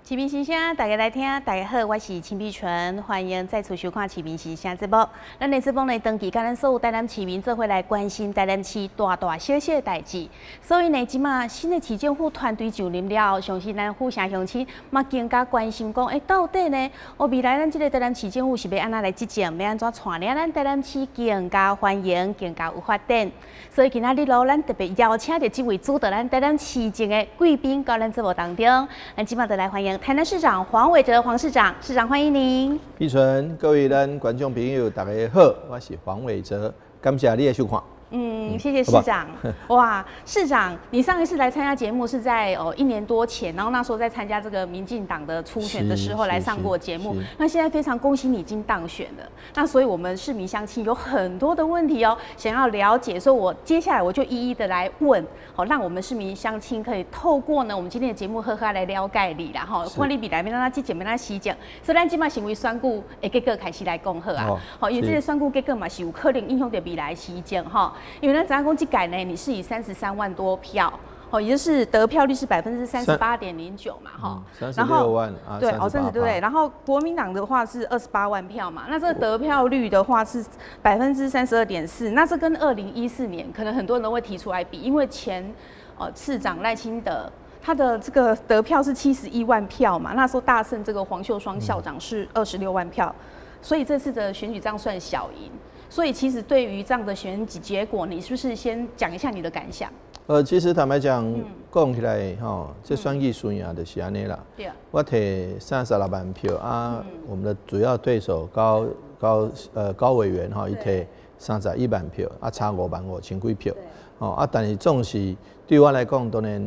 市民心聲，大家來聽。大家好，我是陳碧純，歡迎再次收看《市民心聲》節目。咱的節目呢，長期佮咱所有台南市民做伙來關心台南市大大小小的代誌。所以呢，這馬新的市政府團隊就任了後，相信咱府城鄉親嘛更加關心講，欸，到底呢，哦，未來咱這个台南市政府是欲按怎來執政，欲按怎帶領咱台南市更加繁榮，更加有發展。所以今仔日囉，咱特別邀請著這位主導咱台南市政的貴賓到咱節目當中。咱這馬就來歡迎台南市長黃偉哲黃市長，市長歡迎您。碧純，各位咱觀眾朋友，大家好，我是黃偉哲，感謝你的收看。嗯，謝謝市長。哇，市長，你上一次來參加節目是在一年多前，然後那時候在參加這個民進黨的初選的時候來上過節目。那現在非常恭喜你已經當選了。那所以我們市民鄉親有很多的問題哦，想要了解，所以我接下來我就一一的來問，好，讓我們市民鄉親可以透過呢我們今天的節目好好來了解你啦，吼，看你未來欲按怎執政，欲按怎施政。所以咱這馬先為選舉的結果開始來講好啊，好，因為這個選舉結果嘛是有可能影響著未來施政吼。因為咱知影講這屆呢，你是以33萬多票，哦，也就是得票率是38.09%嘛，哈，36萬啊，對，哦，30對對，然後國民黨的話是28萬票嘛，那這個得票率的話是32.4%，那這跟2014年可能很多人都會提出來比，因為前市長賴清德他的這個得票是71萬票嘛，那時候大勝這個黃秀雙校長是26萬票，所以這次的選舉這樣算小贏。所以其實對於這樣的選舉結果，你是不是先講一下你的感想？其實坦白講，講起來吼，這選舉輸贏就是按呢啦。我提36萬票啊，我們的主要對手高委員吼，伊提31萬票，啊差5萬5千幾票。哦啊，但是總是對我來講，當然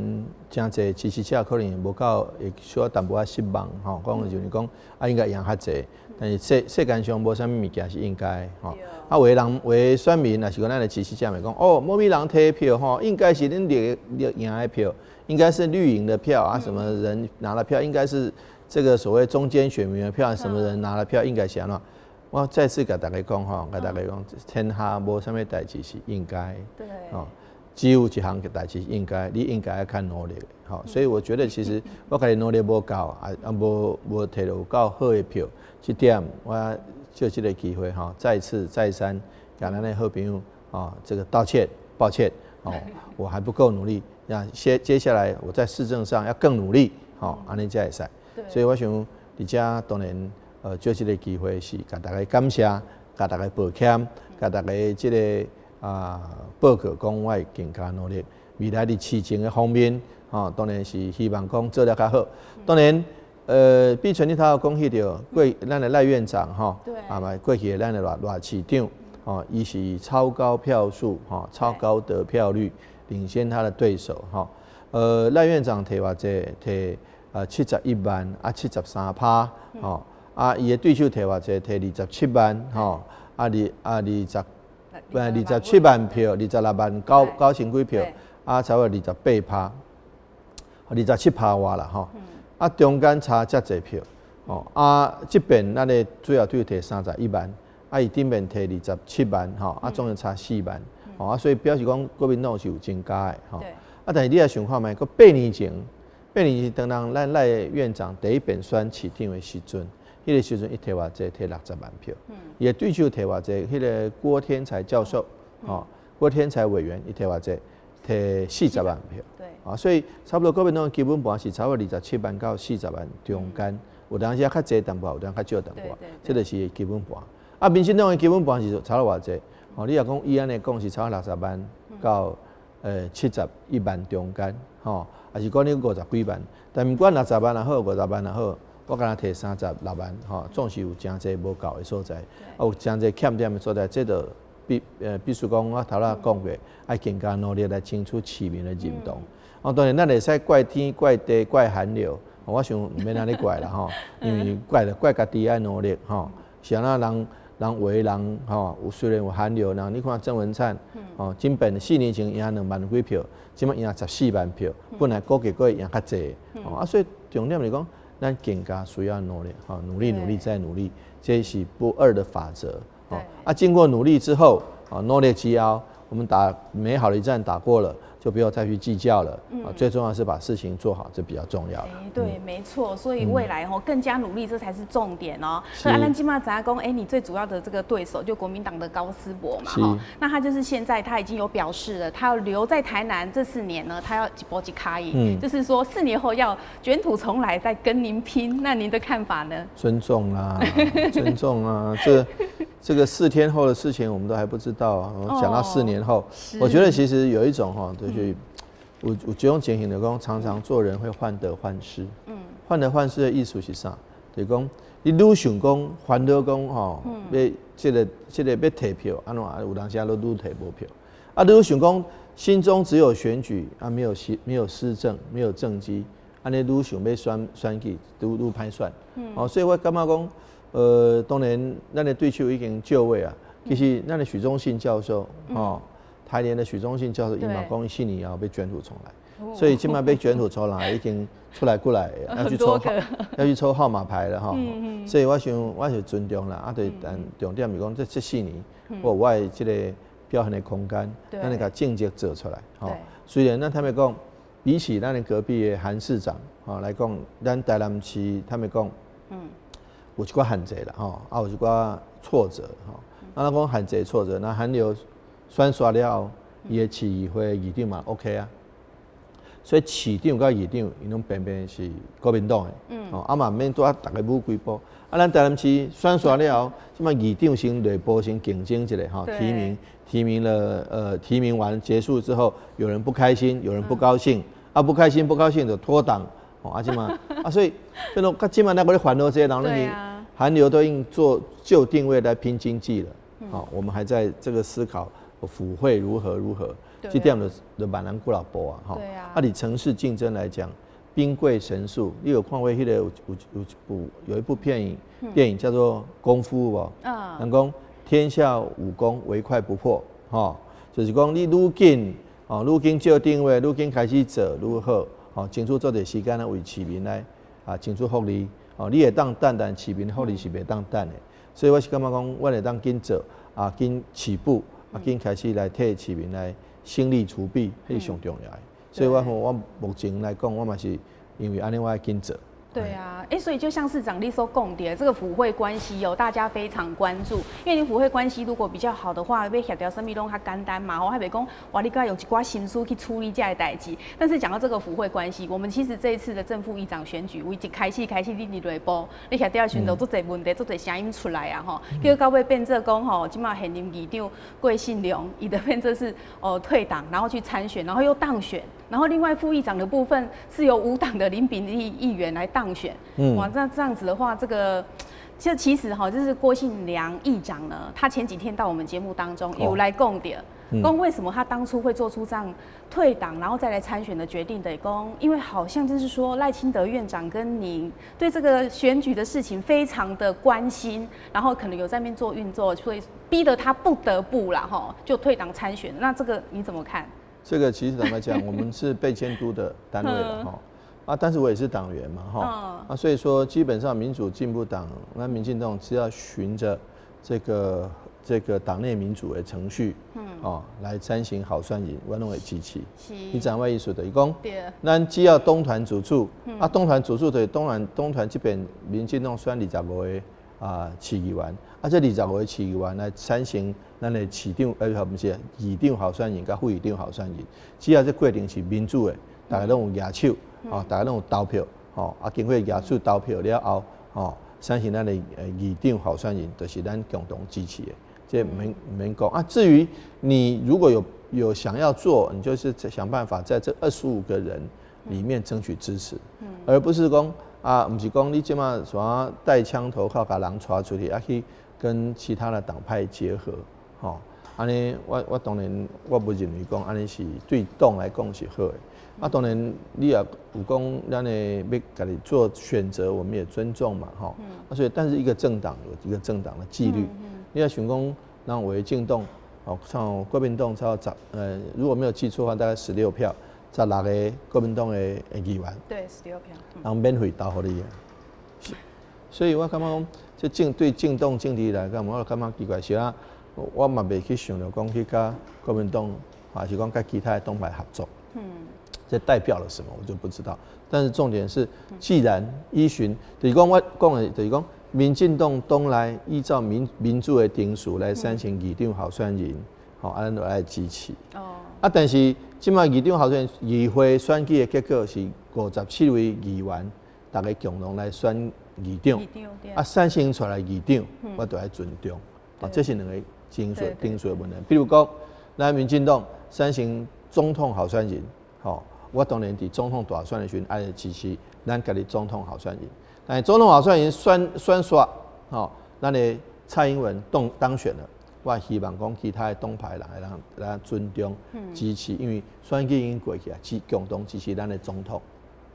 誠濟支持者可能無夠，會小可淡薄仔失望吼。講就是講啊，應該贏較濟，但是世間上無啥物物件是應該吼。啊，有的人有的選民，若是講咱的支持者咪講，哦，某某人提票吼，應該是恁綠綠贏的票，應該是綠營的票啊，什麼人拿了票，應該是這個所謂中間選民的票，什麼人拿了票，應該是按怎？我再次共大家講吼，共大家講，天下無啥物代誌是應該，哦，只有一項代誌應該，你應該愛較努力，吼，所以我覺得其實我家己努力無夠，啊無提著有夠好的票，這點我借這個機會吼，再次再三共咱的好朋友啊，這個道歉，抱歉，哦，我還不夠努力，那接下來我在市政上要更努力，吼，按呢才會使。所以我想佇遮當然。借這個機會是共大家感謝，共大家抱歉，共大家這个報告講我會更加努力。未來佇市政的方面，吼，當然是希望講做得較好。當然，碧純你頭講彼著過咱的賴院長吼，啊嘛過去的咱的賴賴市長，吼，伊是超高票數，吼，超高得票率，領先他的對手，吼。賴院長提偌濟，提71萬，啊73趴，吼。啊，伊的對手提偌濟，提27萬，吼，啊27萬票，26萬9千幾票，啊，差不多28趴，27趴外啦，吼，啊，中間差遮濟票，吼，啊，這邊咱的主要對手提31萬，啊，伊頂面提27萬，吼，啊，總共差4萬，吼，啊，所以表示講國民黨是有增加的，吼，啊，但是你也想看覓，閣8年前，8年前當人咱賴院長第一遍選市長的時陣。彼个時陣伊提偌濟，提60萬票。伊的對手提偌濟，彼个郭天才教授，吼，郭天才委員，伊提偌濟，提40萬票。啊，所以差不多國民黨基本盤是差不多27萬到40萬中間，有當時較濟淡薄，有當較少淡薄，這个是基本盤。啊，民進黨的基本盤是差不多偌濟？吼，你若講以按呢講是差不多60萬到71萬中間，吼，抑是講你50幾萬，但毋管60萬也好，50萬也好。我敢若提36萬，吼，總是有誠濟無夠的所在，啊，有誠濟欠點的所在，這就必須講，我頭仔講過，愛更加努力來爭取市民的認同。哦，當然，咱會使怪天怪地怪寒流，我想毋免按呢怪啦，吼，因為怪就怪家己愛努力，吼，是按怎人人為人吼，有雖然有寒流，人你看鄭文燦，吼，這邊4年前贏2萬幾票，這擺贏14萬票，本來估計閣會贏較濟，啊，所以重點是講，咱更加需要努力，吼，努力努力再努力，這是不二的法則，啊，經過努力之後，啊，努力之後，我們打美好的一戰打過了，就不要再去計較了。啊，最重要是把事情做好，這比較重要。欸，對，沒錯。所以未來吼更加努力，這才是重點哦。所以啊咱這馬知影講，哎，你最主要的這個對手就國民黨的高思博嘛，哈。那他就是現在他已經有表示了，他要留在台南這四年呢，他要一步一跤印，就是說4年後要捲土重來，再跟您拼。那您的看法呢？尊重啊，尊重啊，這個4天後的事情我們都還不知道啊。講到4年後，我覺得其實有一種哈，就是有這種情形的講，常常做人會患得患失。患得患失的意思是啥？就是講你愈想講煩惱講吼，欲這個欲提票按怎，有當時啊，都愈提無票。啊，你愈想講心中只有選舉啊，沒有施政，沒有政績，按呢愈想欲選舉，愈歹選。哦，所以我感覺講，當然，咱的對手已經就位啊。其實，咱的許忠信教授，哦，台聯的許忠信教授，伊嘛講四年後欲捲土重來，所以這馬欲捲土重來，已經出來過來，要去抽號碼牌了哈。所以我想，我是尊重啦，啊，對，但重點是講，這四年，我有這個表現的空間，咱會共政績做出來。吼，雖然咱坦白講，比起咱的隔壁的韓市長，吼來講，咱台南市坦白講，有一寡限制啦，吼，啊有一寡挫折，吼。啊，咱講限制挫折，那韓流選煞了後，伊的市議會議長嘛 OK 啊。所以市長佮議長，𪜶攏偏偏是國民黨的，哦，啊嘛毋免拄啊逐家舞規步。啊，咱台南市選煞了後，這馬議長先內部先競爭一下，吼，提名了，提名完結束之後，有人不開心，有人不高興，啊，不開心不高興就脫黨。哦，啊，這馬啊，所以這種較這馬那個咧煩惱這个人，攏是韓流都已經做就定位來拼經濟了。好，我們還在這個思考府會如何如何，這點就慢人幾若步啊。哈，啊，你城市競爭來講，兵貴神速。你有看過彼個有一部電影叫做《功夫》無？人講天下武功，唯快不破。吼，就是講你愈緊，哦，愈緊就定位，愈緊開始做愈好。哦，爭取做點時間來為市民來啊，爭取福利。哦，你會當等，但市民福利是袂當等的。所以我是感覺講，阮會當緊做啊，緊起步啊，緊開始來替市民來興利除弊，彼是上重要的。所以我目前來講，我嘛是因為按呢，我愛緊做。對啊，哎，所以就像市長你所講的這個府會關係哦，大家非常關注。因為你府會關係如果比較好的話，欲協調啥物攏較簡單嘛。我還袂講，哇，你閣用一寡心思去處理這个代誌。但是講到這個府會關係，我們其實這一次的正副議長選舉，為一開始你佇內部，你協調的時陣，足濟問題，足濟聲音出來啊，吼。結果到尾變做講吼，這馬現任議長郭信良，伊就變做是哦退黨，然後去參選，然後又當選。然後另外副議長的部分是由無黨的林秉儷議員來當選。哇，那這樣子的話，這個其實哈，就是郭信良議長呢，他前幾天到我們節目當中有來講的，講為什麼他當初會做出這樣退黨然後再來參選的決定的，講因為好像就是說賴清德院長跟你對這個選舉的事情非常的關心，然後可能有在那邊做運作，所以逼得他不得不啦，哈，就退黨參選。那這個你怎麼看？這個其實坦白講，我們是被監督的單位了哈，啊，但是我也是黨員嘛哈，啊，所以說基本上民主進步黨那民進黨只要循着這個黨內民主的程序，哦，來進行候選人，我攏會支持。你知影我意思就是講，咱只要黨團自主，啊，黨團自主就是黨團這邊民進黨選25個啊市議員，啊，這25個市議員來產生咱的市長，毋是議長候選人佮副議長候選人，只要這過程是民主的，逐家攏有舉手，哦，逐家攏有投票，吼，啊，經過舉手投票了後，吼，產生咱的議長候選人，就是咱共同支持的，這毋免講啊。至於你如果有想要做，你就是想辦法在這25個人裡面爭取支持，而不是講啊，毋是講你這馬啥帶槍投靠，共人帶出去，啊去跟其他的黨派結合，吼，按呢我當然我無認為講按呢是對黨來講是好的。啊，當然你也有講咱的欲家己做選擇，我們也尊重嘛，吼。啊，所以但是一個政黨有一個政黨的紀律，你若想講，咱有的政黨，哦，像國民黨超十，如果沒有記錯的話，大概十六票，16個國民黨的議員，對，十六票，人免費投予你。所以我感覺講，這對政黨政治來講，我感覺奇怪是啊，我嘛袂去想著講去佮國民黨，還是講佮其他的黨派合作。這代表了什麼，我就不知道。但是重點是，既然依循，就是講我講的，就是講民進黨黨內依照民主的程序來產生議長候選人，吼，啊，咱就愛支持。啊，但是這擺議長候選人議會選舉的結果是57位議員，逐家共同來選議長，啊，產生出來議長，我就愛尊重。啊，這是兩个程序的問題。比如講，咱民進黨產生總統候選人，吼，我當然佇總統大選的時陣愛支持咱家己總統候選人。但是總統候選人選煞，吼，咱的蔡英文當選了，我希望講其他的黨派人會當來尊重支持，因為選舉已經過去啊，共同支持咱的總統。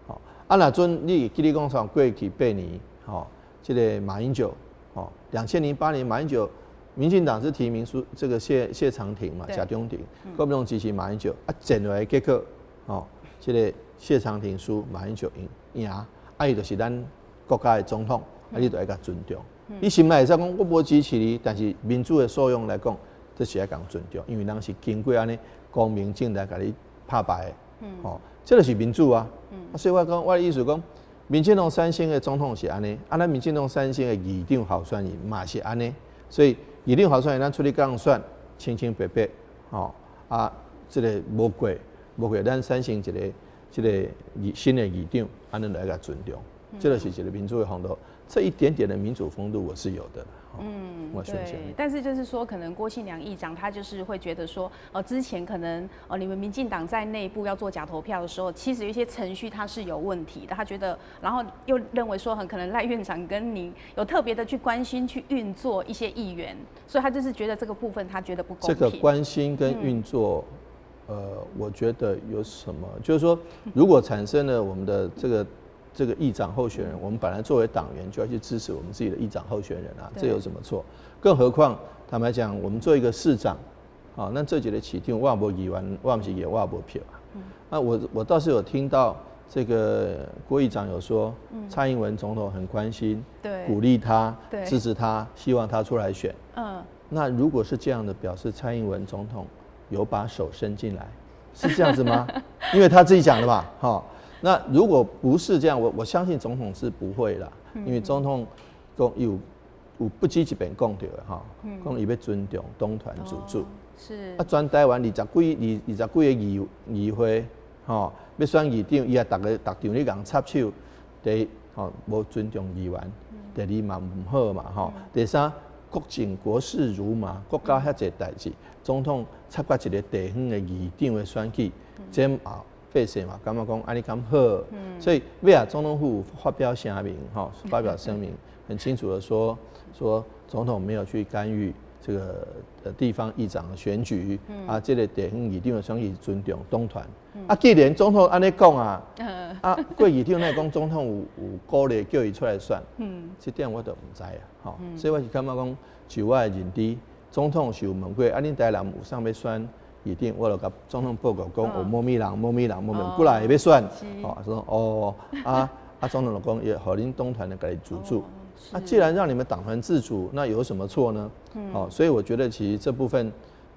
吼，啊，若準你記得講像過去8年，吼，這個馬英九，吼，2008年馬英九，民進黨是提名蘇這個謝長廷嘛，謝長廷，國民黨支持馬英九，啊，戰落來結果，吼，這個謝長廷輸，馬英九贏，啊，伊就是咱國家的總統，啊，你就愛共尊重。你心內會使講我無支持你，但是民主的素養來講，這是愛共尊重，因為人是經過按呢光明正大共你拍敗的，吼，這就是民主啊。所以我講，我的意思講，民進黨產生的總統是按呢，啊，咱民進黨產生的議長候選人嘛是按呢，所以議長候選人咱出去共選，清清白白，吼，啊，這个無過無過，咱產生一个這个新的議長，按呢來共尊重，這个是一个民主的風度，這一點點的民主風度我是有的。對，但是就是說，可能郭慶良議長他就是會覺得說，之前可能你們民進黨在內部要做假投票的時候，其實有一些程序它是有問題的，他覺得，然後又認為說，很可能賴院長跟你有特別的去關心去運作一些議員，所以他就是覺得這個部分他覺得不公平。這個關心跟運作，我覺得有什麼？就是說，如果產生了我們的這個議長候選人，我們本來作為黨員就要去支持我們自己的議長候選人啊，這有什麼錯？更何況坦白講，我們做一個市長，好，那這幾個市長，我無議員，我毋是議員，我也無票啊。那我倒是有聽到這個郭議長有說，蔡英文總統很關心，鼓勵他，支持他，希望他出來選。那如果是這樣的，表示蔡英文總統有把手伸進來，是這樣子嗎？因為他自己講的嘛，哈。那如果不是這樣，我相信總統是不會啦，因為總統講有不止一遍講著的哈，講伊欲尊重黨團自主。啊，全台灣二十幾個議會，吼，欲選議長，伊也逐个逐場咧共插手。第一，吼，無尊重議員；第二嘛毋好嘛，吼。第三，國情國事如麻，國家遐濟代誌，總統插到一个地方的議長的選舉，這嘛百姓嘛感覺講按呢敢好？所以尾仔總統府發表聲明，吼，發表聲明，很清楚的說，說總統沒有去干預這個地方議長的選舉，啊，這个地方議長的選舉尊重黨團。啊，既然總統按呢講啊，啊，郭議長那講總統有鼓勵叫伊出來選，這點我都毋知啊，吼，所以我是感覺講，就我的認知，總統是有問過，啊，恁台南有啥欲選議長，我就共總統報告講，有某某人、某某人、某某人，幾若个欲選，哦，說哦，啊啊，總統就講，也予恁黨團的家己自主。那既然讓你們黨團自主，那有什麼錯呢？哦，所以我覺得其實這部分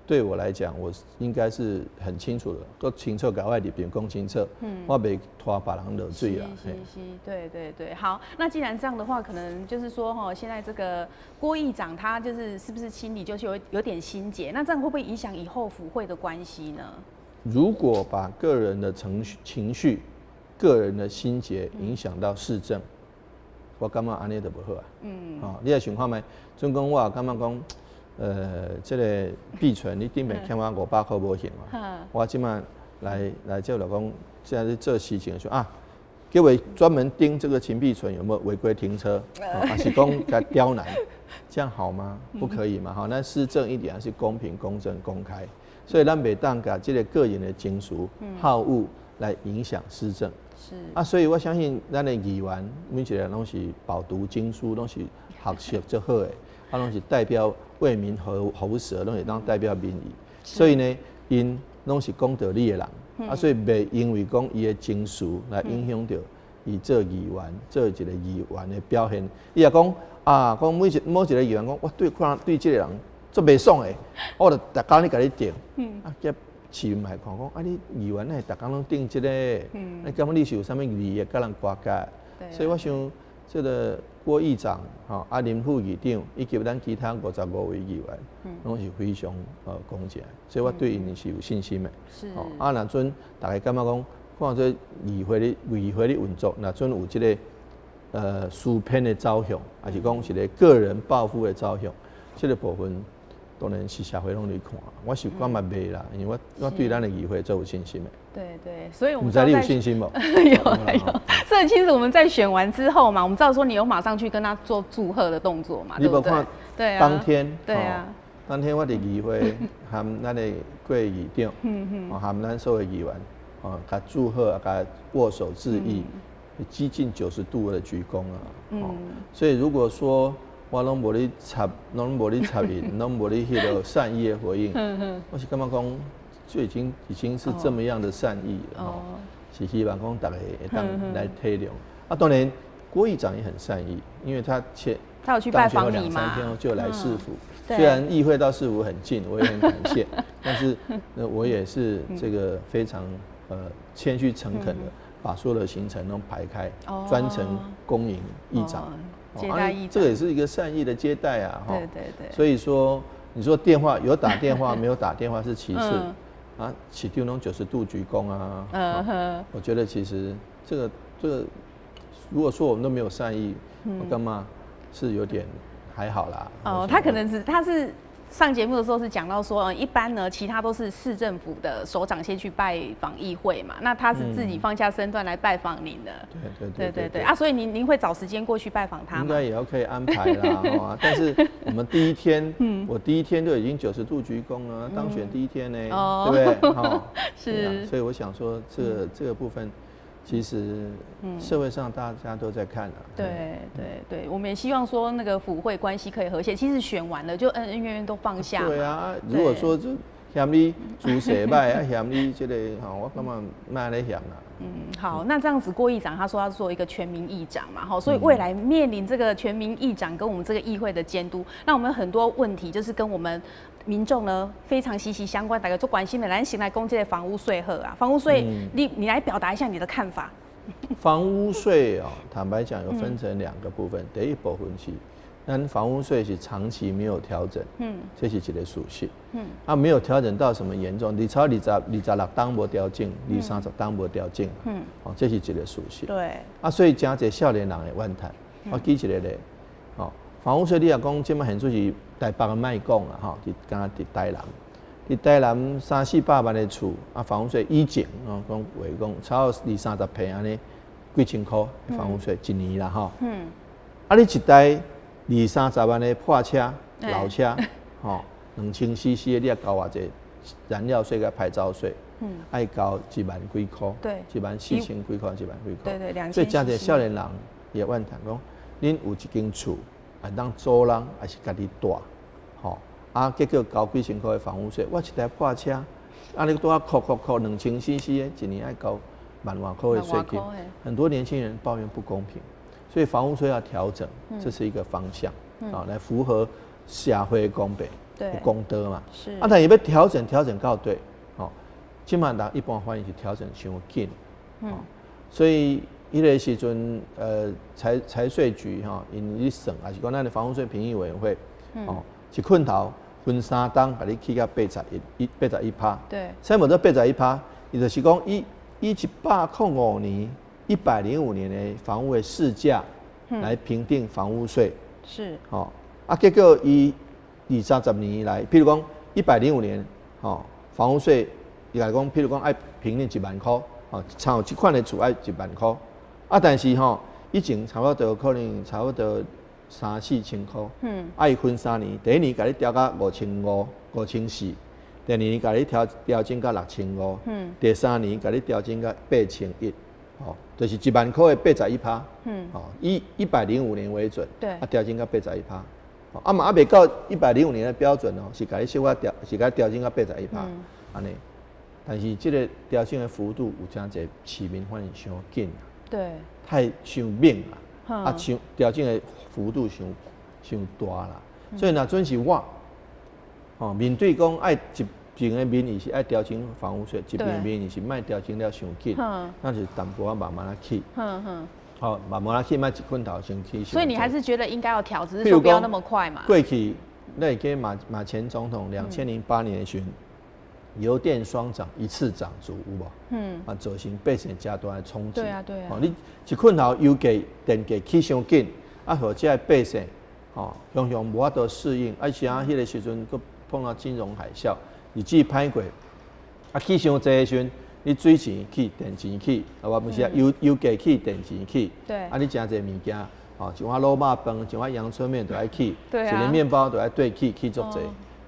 對我來講，我應該是很清楚的，都清楚，共我立場講清楚，我袂拖別人落水啦。是是，對對對，好，那既然這樣的話，可能就是說哈，現在這個郭議長他就是是不是心裡就是有點心結？那這樣會不會影響以後府會的關係呢？如果把個人的情緒、個人的心結影響到市政，我感覺按呢就無好啊。哦，你來想看覓？準講我感覺講，這个碧純，你頂擺欠我500塊無還嘛？我這擺來這就講，現在咧做事情的時候啊，叫伊專門盯這個秦碧純有沒有違規停車，還是講共刁難，這樣好嗎？不可以嘛？哈，那施政一定還是公平、公正、公開，所以咱袂當共這个個人的情緒、好惡來影響施政。啊，所以我相信咱的議員每一个人攏是飽讀經書，攏是學識足好的，啊，攏是代表為民喉舌，攏是當代表民意。所以呢，𪜶攏是講道理的人，啊，所以袂因為講伊的情緒來影響著伊做議員，做一个議員的表現。伊若講啊，講某一个議員講，我對看對這个人足袂爽的，我就逐工咧共你頂，啊，結市民來看講，啊，你議員哪會逐工攏頂這個？你感覺你是有啥物利益佮人瓜葛？所以我想，這個郭議長、吼啊林副議長以及咱其他55位議員，攏是非常公正，所以我對𪜶是有信心的。啊，若準大家感覺講，看這議會的運作，若準有這個私偏的走向，抑是講一個個人報復的走向，這個部分當然是社會攏咧看，我是感覺袂啦，因為我對咱的議會足有信心的。對對，所以我們毋知你有信心無？有有，所以其實我們在選完之後嘛，我們知道說你有馬上去跟他做祝賀的動作嘛，對不對？對啊。當天，當天我佇議會和咱的郭議長，和咱所有議員，哦，共祝賀，共握手致意，接近90度的鞠躬啊。所以如果說我攏無咧插，攏無咧插𪜶，攏無咧彼個善意的回應，我是感覺講，就已經是這麼樣的善意了，哦，是希望講大家會當來體諒。啊，當然郭議長也很善意，因為他前他有去拜訪你嘛，兩三天就來市府，雖然議會到市府很近，我也很感謝，但是那我也是這個非常謙虛誠懇的，把所有的行程都排開，專程恭迎議長。接待議長，這個也是一個善意的接待啊，所以說，你說電話有打電話沒有打電話是其次，啊，市長攏90度鞠躬啊，我覺得其實這個，如果說我們都沒有善意，我幹嘛是有點還好啦。哦，他可能是他是上節目的時候是講到說，一般呢，其他都是市政府的首長先去拜訪議會嘛，那他是自己放下身段來拜訪您的。對對對對對啊，所以您會找時間過去拜訪他嗎？應該也要可以安排啦，但是我們第一天，我第一天就已經90度鞠躬了，當選第一天呢，對不對？是。所以我想說，這個部分，其實社會上大家都在看啊。對對對，我們也希望說那個府會關係可以和諧。其實選完了就恩恩怨怨都放下。對啊，如果說這嫌你姿勢䆀啊，嫌你這個吼，我感覺莫按呢嫌啦。嗯，好，那這樣子郭議長他說要做一個全民議長嘛，哈，所以未來面臨這個全民議長跟我們這個議會的監督，那我們很多問題就是跟我們民眾呢非常息息相關，大家足關心的，咱先來講這個房屋稅好啊，房屋稅，你來表達一下你的看法。房屋稅哦，坦白講有分成兩個部分，第一部分是，咱房屋稅是長期沒有調整，這是一個事實，啊，沒有調整到什麼嚴重，你超26冬無調整，二三十冬無調整，哦，這是一個事實，啊，所以誠濟少年人會怨嘆。我舉一個例，哦，房屋稅你若講這擺現出是台北的莫講啦，吼，就敢若佇台南，佇台南三四百萬的厝，啊，房屋稅以前哦，講話講差不多二三十趴按呢，幾千箍房屋稅一年啦，吼，啊，你一台二三十萬的破車、老車，吼，2000 cc 的，你欲交偌濟燃料稅佮牌照稅，愛交1萬幾箍，1萬4千幾箍，1萬幾箍，所以誠濟少年人會怨嘆講，恁有一間厝，會當租人，抑是家己蹛，吼，啊，結果交幾千箍的房屋稅，我一台破車，啊，你拄仔扣扣扣2000 cc 的，一年愛交萬外箍的稅金，很多年輕人抱怨不公平，所以房屋稅要調整，這是一個方向，啊，來符合社會公平、公道嘛。啊，但是欲調整調整到佗，吼，這擺人一般反應是調整傷緊，所以彼個時陣，財稅局吼，𪜶咧算，抑是講咱的房屋稅評議委員會，哦，一棍頭分三冬，共你起到八十一、一八十一趴。啥物叫八十一趴？伊就是講以105年、105年的房屋的市價來評定房屋稅。吼，啊，結果伊二三十年來，譬如講一百零五年，吼，房屋稅伊來講，譬如講愛評定1萬箍，吼，像這款的厝愛一萬箍，啊，但是吼，以前差不多可能差不多三四千箍，啊，伊分三年，第一年共你調到5500、5400，第二年共你調整到6500，第三年共你調整到8100，吼，就是1萬箍的八十一趴，吼，以一百零五年為準，啊，調整到八十一趴，啊嘛猶未到一百零五年的標準哦，是共你小可調，是共調整到八十一趴，按呢，但是這個調整的幅度有誠濟市民反應傷緊，太傷猛啦，啊，傷調整的幅度傷傷大啦，所以若準是我，吼，面對講愛一邊的民意是愛調整房屋稅，一邊民意是莫調整了傷緊，那是淡薄仔慢慢仔起。好，慢慢仔起，莫一棍頭先起。所以你還是覺得應該要調，只是說不要那麼快嘛。過去那個馬馬前總統2008年時，油電雙漲，一次漲足有無？啊，造成百姓誠大的衝擊。哦，你一棍頭油價、電價起傷緊，啊，予這个百姓，吼，常常無法度適應，而且啊，彼個時陣閣碰到金融海嘯，日子歹過，啊，起傷濟的時陣，你水錢起，電錢起，啊，無毋是啊，油價起，電錢起，啊，你誠濟物件，吼，一碗滷肉飯，一碗陽春麵都愛起，一个麵包都愛綴起，起足濟，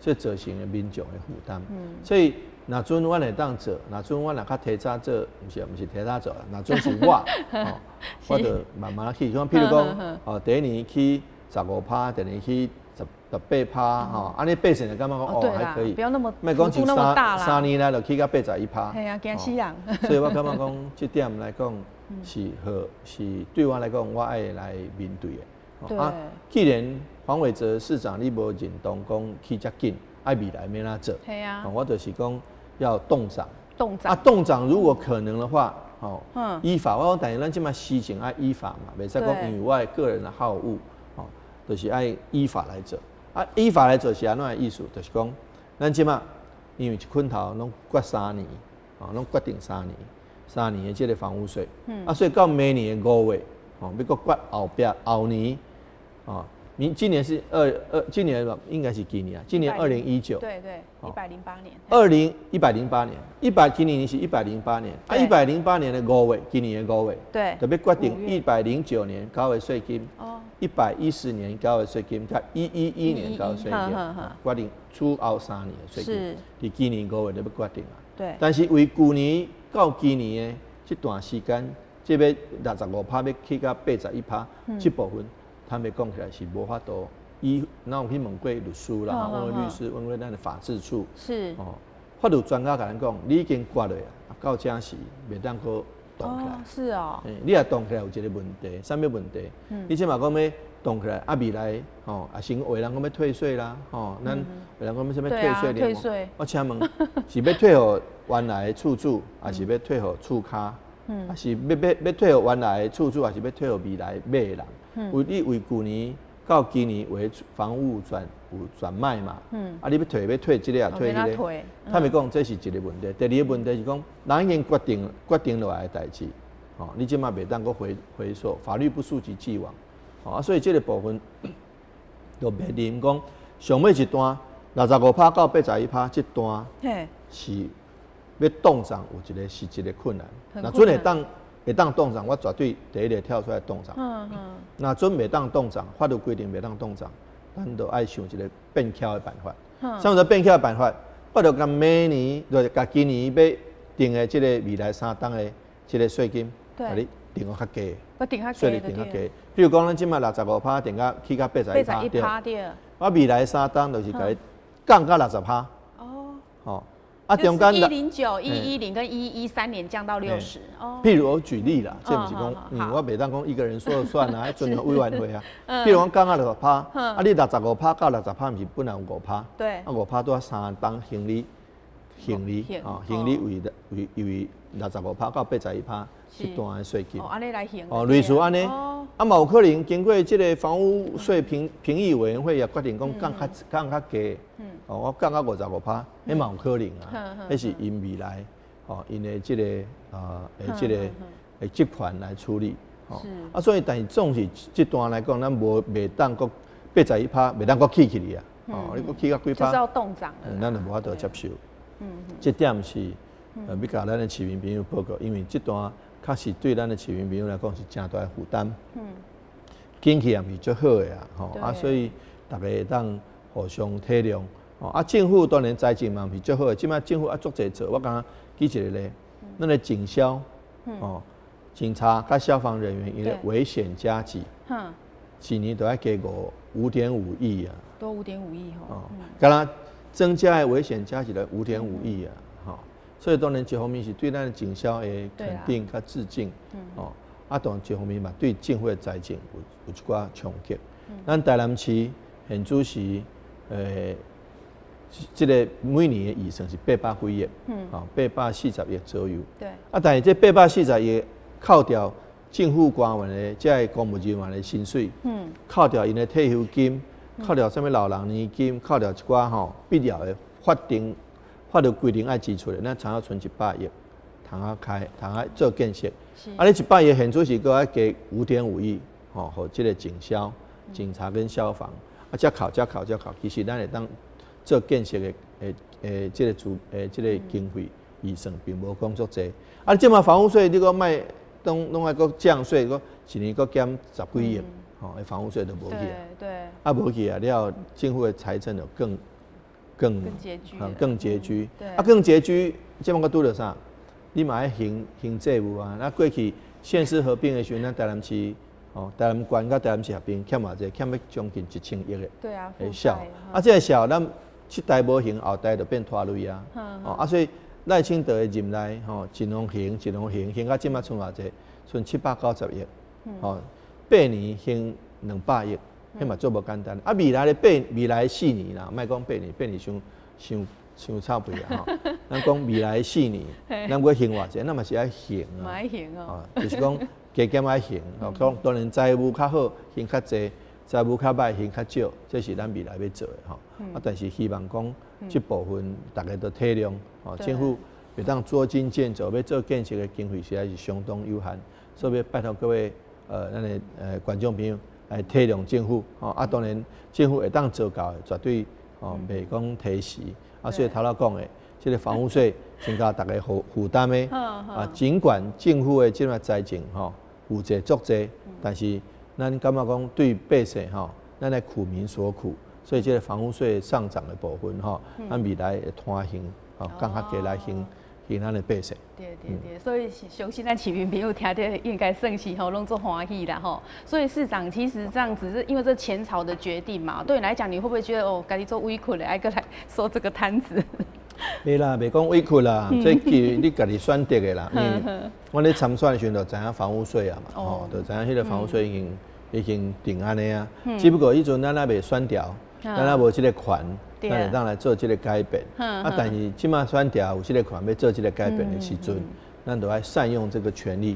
這造成的民眾的負擔。所以，若準阮會當做，若準阮若較提早做，毋是提早做，若準是我，我就慢慢起。像譬如講，哦，第一年起15趴，第二年起18趴，吼，按呢百姓就感覺講哦還可以，不要那麼，莫講就三年來就起到81趴。係啊，驚死人。所以我感覺講，這點來講是好，是對我來講，我愛來面對的。啊，既然黃偉哲市長你無認同講起遮緊，愛未來欲按怎做？我就是講要凍漲。凍漲。啊，凍漲如果可能的話，吼，依法，我講但是咱這馬施政愛依法嘛，袂使講因為我個人的好惡，吼，就是愛依法來做。啊，依法來做是按怎的意思？就是講，咱這馬因為一棍頭攏決三年，哦，攏決定三年，三年的這個房屋稅，啊，所以到明年的5月，哦，欲閣決後壁後年，哦，明今年是二二，今年應該是幾年啊？今年2019。對對，108年。20 108年，今年是一百零八年，啊，一百零八年的五月，今年的五月，特別決定109年交的稅金，110年交的稅金，佮111年交的稅金，決定出後三年的稅金，佇今年五月就欲決定啊。但是為舊年到今年的這段時間，這欲65趴欲起到81趴，這部分坦白講起來是無法度。伊咱有去問過律師啦，問過律師，問過咱的法制處。哦，法律專家共咱講，你已經決落啊，到這時袂當閣動起來。是哦。你若動起來有一個問題，啥物問題？你這馬講欲動起來，啊未來吼，啊先有人講欲退稅啦，吼，咱有人講欲啥物退稅？退稅。我請問，是欲退予原來的厝主，還是欲退予厝跤？還是欲退予原來的厝主，還是欲退予未來買的人？為你為舊年到今年為房屋轉有轉賣嘛？啊，你欲退欲退這個啊，退彼個？坦白講，這是一個問題。第二個問題是講，人已經決定落來的代誌，吼，你這馬袂當閣回溯，法律不溯及既往，啊，所以這個部分就面臨講，上尾一段65趴到81趴這段是欲凍漲，有一個實質的困難。若準會當凍漲，我絕對第一個跳出來凍漲。若準袂當凍漲，法律規定袂當凍漲，咱就愛想一個變巧的辦法。啥物叫變巧的辦法？我就共明年，就是共今年欲定的這個未來三冬的這個稅金，共你定較低。我定較低。稅率定較低。比如講，咱這馬六十五趴定到起到81趴，對。我未來三冬就是共你降到60趴。哦。啊，中間109、110跟113年降到60。哦。譬如我舉例啦，這毋是講，我袂當講一個人說了算啊，愛尊重委員會啊。譬如講降到60趴，啊，你六十五趴到六十趴，毋是本來有五趴？啊，五趴拄仔三冬還你，還你，哦，還你為六十五趴到81趴這段的稅金。哦，按呢來還。哦，類似按呢。啊，嘛有可能經過這個房屋稅評議委員會也決定講降較低。哦，我降到55趴，彼嘛有可能啊。彼是𪜶未來，吼，𪜶的這個啊，的這個的職權來處理。吼，啊，所以但是總是這段來講，咱無袂當閣八十一趴，袂當閣起起去啊。哦，你閣起到幾趴？就是要凍漲。咱就無法度接受。這點是欲共咱的市民朋友報告，因為這段確實對咱的市民朋友來講是誠大的負擔。景氣也毋是足好的啊，吼啊，所以逐家會當互相體諒。哦，啊，政府當然財政嘛毋是足好的，這馬政府啊足濟做，我敢舉一個例，咱的警消，哦，警察佮消防人員𪜶的危險加給，一年都愛加5.5億啊，多五點五億吼，哦，敢若增加的危險加給了五點五億啊，吼，所以當然一方面是對咱的警消的肯定佮致敬，哦，啊，當然一方面嘛對政府的財政有一寡衝擊。咱台南市現主時，這个每年的預算是八百幾億，哦，840億左右。啊，但是這八百四十億扣掉政府官員的這个公務人員的薪水，扣掉𪜶的退休金，扣掉啥物老人年金，扣掉一寡吼必要的法定法律規定愛支出的，咱才剩100億，通啊開，通啊做建設。啊，你一百億現出是閣愛加5.5億，吼，予這个警消、警察跟消防，啊，才扣、才扣、才扣，其實咱會當做建設的的這个資的這个經費預算並無講足濟。啊，這馬房屋稅你閣莫攏攏愛閣降稅，閣一年閣減十幾億，吼，房屋稅都無去啊。啊，無去啊，了政府的財政就更更更拮據，更拮據。啊，更拮據，這馬閣拄著啥？你嘛愛還還債務啊！那過去縣市合併的時陣，咱台南市哦，台南縣佮台南市合併，欠偌濟？欠欲將近1000億的。數。啊，這个數，咱這代無還，後代就變拖累啊。哦，啊，所以賴清德的任內，吼，一路還，一路還，還到這馬剩偌濟？剩790億。吼，8年還200億，彼嘛足無簡單。啊，未來4年啦，莫講八年，八年傷傷傷臭屁啊！吼，咱講未來四年，咱欲還偌濟？咱嘛是愛還啊。愛還哦。就是講加減愛還，哦，講當然財務較好，還較濟；財務較䆀，還較少，這是咱未來欲做的吼。啊，但是希望講這部分大家都體諒，吼，政府袂當捉襟見肘，欲做建設的經費實在是相當有限，所以欲拜託各位咱的觀眾朋友來體諒政府，吼啊，當然政府會當做到的，絕對吼袂講推遲。啊，所以頭先講的，這个房屋稅增加大家負負擔的，啊，儘管政府的這個財政吼負債足濟，但是咱感覺講對百姓吼，咱來苦民所苦，所以這个房屋稅上漲的部分吼，咱未來會攤還，吼，降較低來還還咱的百姓。對對對，所以相信咱市民朋友聽著應該算是吼攏足歡喜啦吼。所以市長其實這樣子是因為這前朝的決定嘛，對你來講，你會不會覺得哦，家己足委屈咧，愛閣來收這個攤子？袂啦，袂講委屈啦，這是你家己選擇的啦。因為我咧參選的時陣就知影房屋稅啊嘛，吼，就知影彼个房屋稅已經定按呢啊。只不過彼陣咱猶未選調，咱猶無這个權，咱會當來做這个改變。啊，但是這馬選調有這个權欲做這个改變的時陣，咱就愛善用這个權利，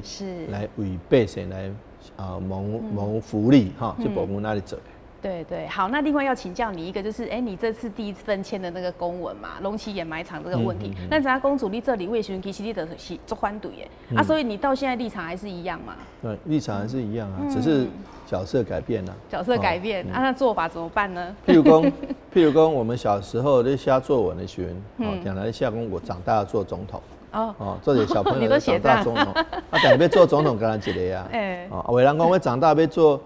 來為百姓來啊謀謀福利哈，這部分咱咧做。對對，好，那另外要請教你一個，就是哎，你這次第一份簽的那個公文嘛，龍崎掩埋場這個問題，那咱公主你這裡為選其實你就是足反對的，啊，所以你到現在立場還是一樣嘛？對，立場還是一樣啊，只是角色改變了。角色改變，啊，那做法怎麼辦呢？譬如講，我們小時候咧寫作文的時陣，哦，常來寫講我長大要做總統。哦哦，做一個小朋友長大總統，啊，但是欲做總統敢若一個啊，哦，有的人講我長大欲做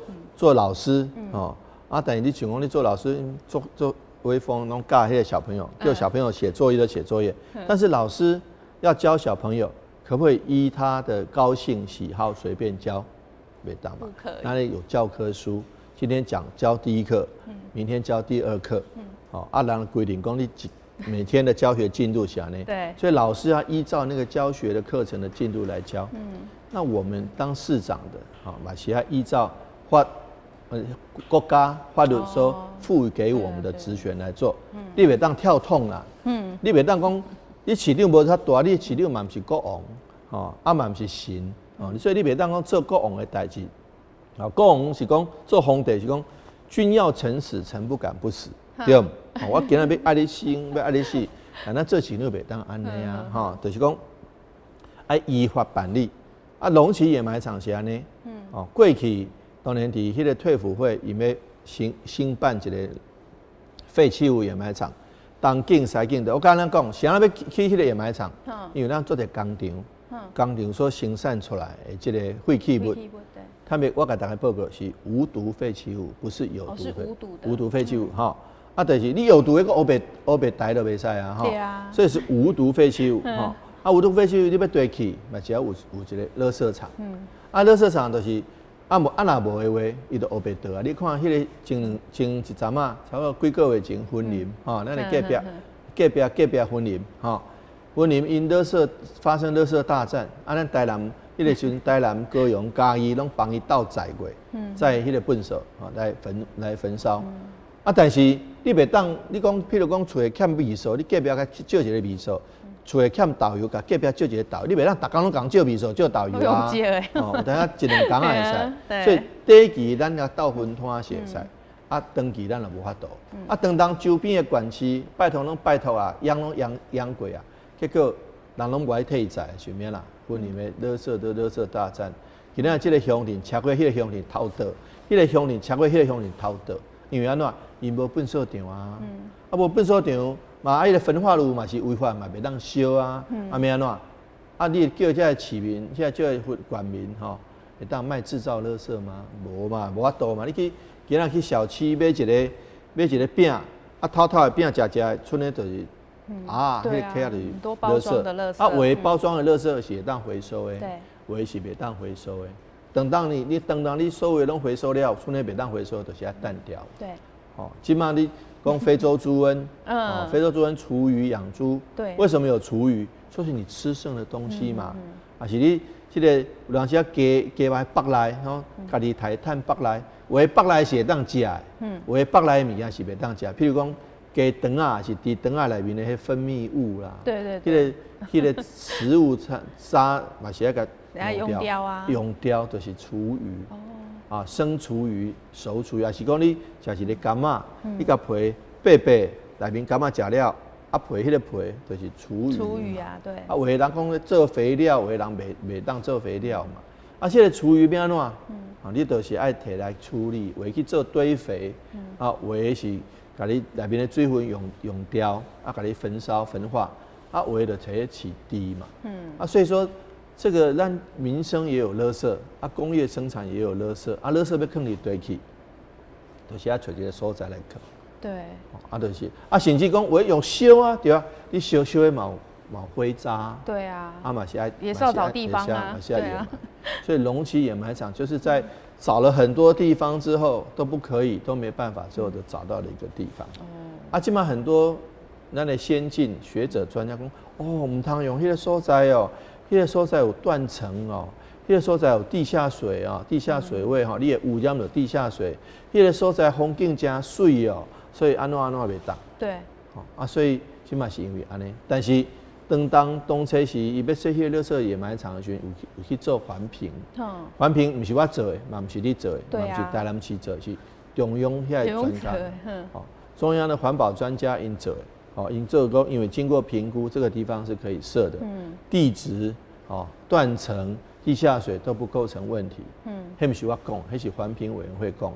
老師，哦。啊！但是你像講你做老師，做做威風，攏教彼个小朋友，叫小朋友寫作業都寫作業。但是老師要教小朋友，可不可以依他的高興喜好隨便教？袂當嘛？不可以。那裡有教科書，今天講教第一課，明天教第二課。好，啊，人規定講你每天的教學進度是按呢？所以老師要依照那個教學的課程的進度來教。那我們當市長的，好，嘛是要依照法。國家法律所賦予給我們的職權來做，你袂當跳 tone 啦，你袂當講你市長無遐大，你市長嘛毋是國王，吼，啊嘛毋是神，哦，所以你袂當講做國王的代誌，啊，國王是講做皇帝是講君要臣死，臣不敢不死，對毋？我今仔欲愛你生，欲愛你死，啊，咱做市長袂當按呢啊，吼，就是講愛依法辦理，啊，龍崎掩埋場是按呢，哦，過去。當然，佇彼个退輔會，伊欲新辦一個廢棄物掩埋場，東景西景的。我剛剛講，啥人欲起彼个掩埋場？因為咱做一個工廠，工廠所生產出來的這個廢棄物，他們我共大家報告是無毒廢棄物，不是有毒廢無毒廢棄物哈。啊，就是你有毒的，閣烏白烏白抬都袂使啊，哈。所以是無毒廢棄物哈。啊，無毒廢棄物你欲堆去，嘛只要有一个垃圾場。啊，垃圾場就是。啊無啊若無的話，伊就烏白倒啊！你看彼个前前一陣仔，差不多幾個月前，雲林吼，咱的隔壁隔壁隔壁雲林吼，雲林𪜶垃圾發生垃圾大戰，啊，咱台南彼个時陣，台南、高雄、嘉義攏幫伊鬥載過，載彼个糞埽吼來焚來焚燒。啊，但是你袂當，你講，譬如講厝內欠味素，你隔壁共借一個味素；厝內欠豆油，共隔壁借一個豆油。你袂當逐工攏共借味素、借豆油啊。哦，有當一兩工也會使。所以短期咱共鬥分攤是會使，啊，長期咱就無法度。啊，當周邊的縣市拜託攏拜託啊，養攏養養過啊，結果人攏無愛退債，是啥啦？分裡面垃圾都垃圾大戰。今仔這個鄉鎮超過彼個鄉鎮偷倒，彼個鄉鎮超過彼個鄉鎮偷倒，因為按怎？𪜶無糞掃場啊，啊無糞掃場，嘛啊彼個焚化爐嘛是違法嘛，袂當燒啊，啊欲按怎？啊你叫這个市民，這個縣民吼，會當莫製造垃圾嗎？無嘛，無法度嘛。你去今仔去小區買一個餅，啊透透的餅食食，賰的就是啊，彼個殼就是垃圾。啊，有的包裝的垃圾是會當回收的，有的是袂當回收的。等當你所有攏回收了，賰的袂當回收，就是愛擲掉。哦，這馬你講非洲豬瘟，非洲豬瘟廚餘養豬，為什麼有廚餘？就是你吃剩的東西嘛，啊是你這個有當時雞雞肉腹內吼，家己刣趁腹內，有的腹內是會當食的，有的腹內的物件是袂當食，譬如講雞腸仔是豬腸仔內面的彼分泌物啦，彼個食物渣渣嘛是愛共用掉啊，用掉就是廚餘。啊，生廚餘、熟廚餘，抑是講你食一個柑仔，你共皮掰掰內面柑仔食了，啊皮彼個皮就是廚餘。廚餘啊，對。啊，有的人講做肥料，有的人袂當做肥料嘛。啊，這個廚餘欲按怎？啊，你就是愛提來處理，有的去做堆肥，啊，有的是共你內面的水分用掉，啊，共你焚燒焚化，啊，有的就提去飼豬嘛。啊，所以說，這個咱民生也有垃圾，啊，工業生產也有垃圾，啊，垃圾欲囥佇佗去，就是愛揣一個所在來囥。啊，就是，啊，甚至講有用燒啊，對啊，你燒燒的嘛有灰渣。啊嘛是愛，也是要找地方啊。嘛是愛掩埋。所以龍崎掩埋場就是在找了很多地方之後都不可以，都沒辦法，之後就找到了一個地方。啊，這馬很多咱的先進學者專家講，哦，毋通用彼個所在哦。彼個所在有斷層哦，彼個所在有地下水啊，地下水位吼，你會污染著地下水。彼個所在風景誠媠哦，所以按怎按怎袂當。啊，所以這馬是因為按呢，但是當初時伊欲設彼個垃圾掩埋場的時陣，有去做環評。環評毋是我做的，嘛毋是你做的，嘛毋是台南市做的，是中央遐个專家。哦，中央的環保專家𪜶做的。哦，𪜶做講，因為經過評估，這個地方是可以設的。地質、哦斷層、地下水都不構成問題。彼毋是我講，彼是環評委員會講。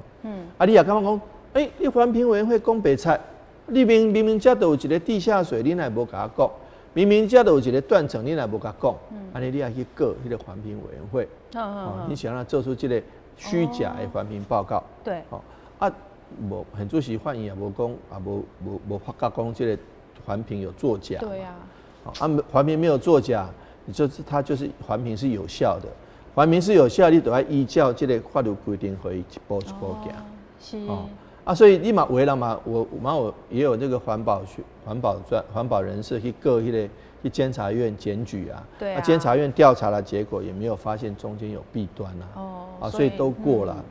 啊，你也感覺講，欸，你環評委員會講白賊，你明明遮都有一個地下水，你哪會無共我講？明明遮都有一個斷層，你哪會無共我講？按呢你愛去告彼個環評委員會。哦，你想欲做出這個虛假的環評報告。哦，啊，無，現主時法院也無講，也無發覺講這個環評有作假。啊，環評沒有作假，你就是它就是環評是有效的，環評是有效，你都愛依照這個法律規定去一步一步行。啊，所以你嘛有的人嘛，我嘛有也有這個環保學、環保專、環保人士去告彼個去監察院檢舉啊。啊，監察院調查的結果也沒有發現中間有弊端啊。啊，所以都過了。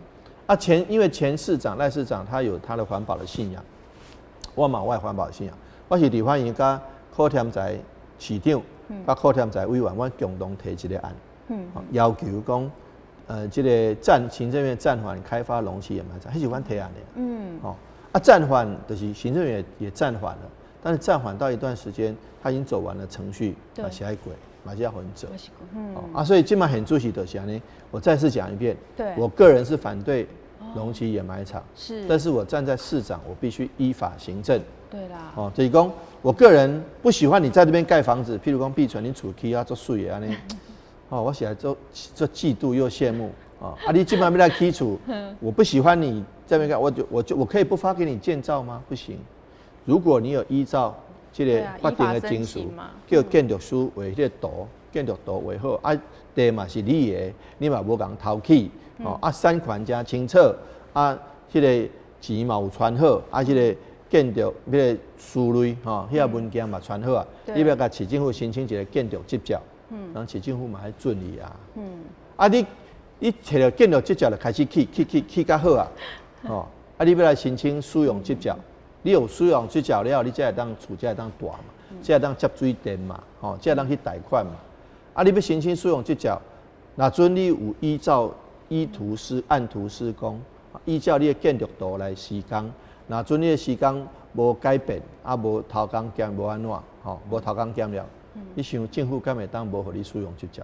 啊，因為前市長賴市長他有他的環保的信仰，我嘛有我的環保的信仰。我是佇法院佮柯添財市長，佮柯添財委員，阮共同提一個案，要求講，這個行政院暫緩開發龍崎掩埋場，彼是阮提案的。哦，啊，暫緩就是行政院也暫緩了，但是暫緩到一段時間，他已經走完了程序，嘛是愛過，嘛是愛予𪜶做。啊，所以這馬現主時就是按呢，我再次講一遍，我個人是反對龍崎掩埋場，但是我站在市長，我必須依法行政。哦，就是講，我個人不喜歡你在這邊蓋房子，譬如講碧純你厝起啊足媠的按呢，哦，我實在足足嫉妒又羨慕，哦，啊，你這馬欲來起厝，我不喜歡你這邊蓋，我就我可以不發給你建造嗎？不行。如果你有依照這個法定的程序，叫建築師畫彼個圖，建築圖畫好，啊，地嘛是你的，你嘛無共偷起，哦，啊，產權誠清楚，啊，彼個錢嘛有傳好，啊，這個建築彼個書類吼，彼個文件嘛傳好啊，你欲共市政府申請一個建築執照，人市政府嘛愛准你啊。啊，你摕著建築執照就開始起起起起較好啊，吼，啊，啊，你欲來申請使用執照，你有使用執照了後，你才會當厝才會當大嘛，才會當接水電嘛，吼，才會當去貸款嘛。啊，你欲申請使用執照，若準你有依照依圖施按圖施工，依照你的建築圖來施工，若準你的施工無改變，啊無偷工減無按怎，吼，無偷工減料，你想政府敢會當無予你使用執照？